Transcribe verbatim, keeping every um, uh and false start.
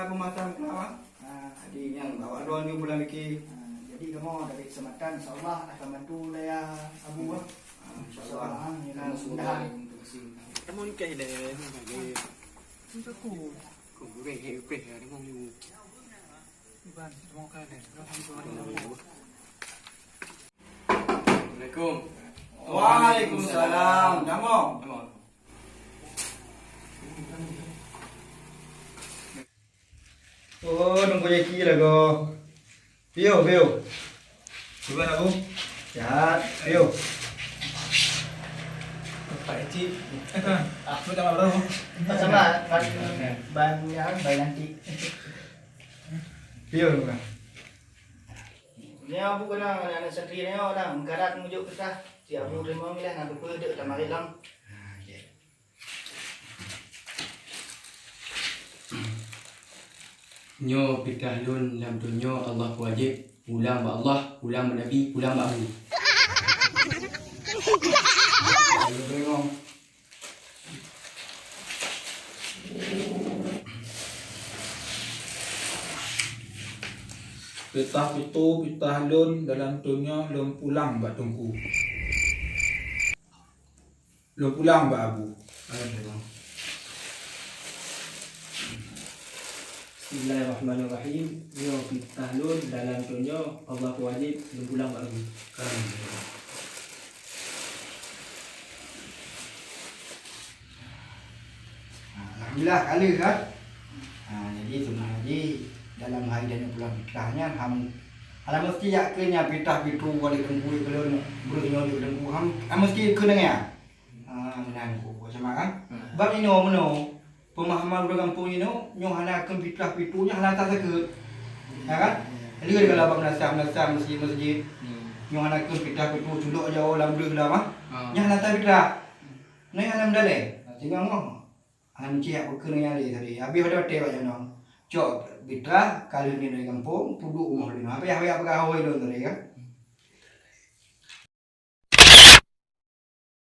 Peumasang pula, Mak. Ah. Jadi, nyang awak droeneuh pulang niki. Ah, jadi, kamoe dari Kecamatan, insya Allah akan bantu lé Abu, ah. Ah, insya Allah. Insya Allah, ah, ya, kamoe semua mudah-mudahan. Terima kasih. Kamu ni kah, Dek? Aku. Aku boleh, eh, boleh, ya, dia mau. Iban, terima kasih. Assalamualaikum. Waalaikumsalam. Damong. Damong. Oh, nunggu jaki lagoe. Piyo, piyo. Cuba, Abu. Sihat, piyo. Pak Cik. Ah, aku tak malu. Tak sama, ban, ban, ban nanti. Piyo, Bang. Nyoe Abu keunong aneuk-aneuk santri nyoe, dang meukarat meujok peutah. Si Abu teurimong ilèe, na teupeue deuk tamah lom. Nyoe peutah lôn lam donya, Allah peuwajéb, pulang bak Allah, pulang bak Nabi, pulang bak Abu. Ayo teurimong. Peutah peutu, peutah lôn dalam donya, lôn pulang bak Teungku. Lôn pulang bak Abu. Bismillahirrahmanirrahim. Nyoe peutah lôn dalam donya, Allah peuwajéb, lôn pulang bak Abu. Alhamdulillah, ka lheueh, kan? Ha, jadi, seubeuna jih, dalam hai dan pulang peutah nyan, ham-, hana meusti jak keu nyan peutah peutu, wali teungku keu lôn, breueh nyoe di teungku, ham-, hana meusti keu nyan. Ha, meunan ku, sama, kan? Hmm. Bab inoe meunoe, peumahaman ureueng gampông inoe, nyoe hana keu peutah peutu, nyan hana that sakeue. Ya, kan? Lheueh kalau bab meunasah-meunasah, meuseujid-meuseujid, nyoe hana keu peutah peutu, culok jawoe lam breueh lam, ah. Ha. Nyan hana that peutah. Nyan hana meudaleh. Tinggai ngon. Hana meucih jak peukeuneuk nyang lé tadi. Habéh watèe-watèe bak nyoe. Cok peutah ka lheueh nyoe dari gampông, peuduek rumoh lôn. Hana payah-payah peugah hôi lôn tadi kan.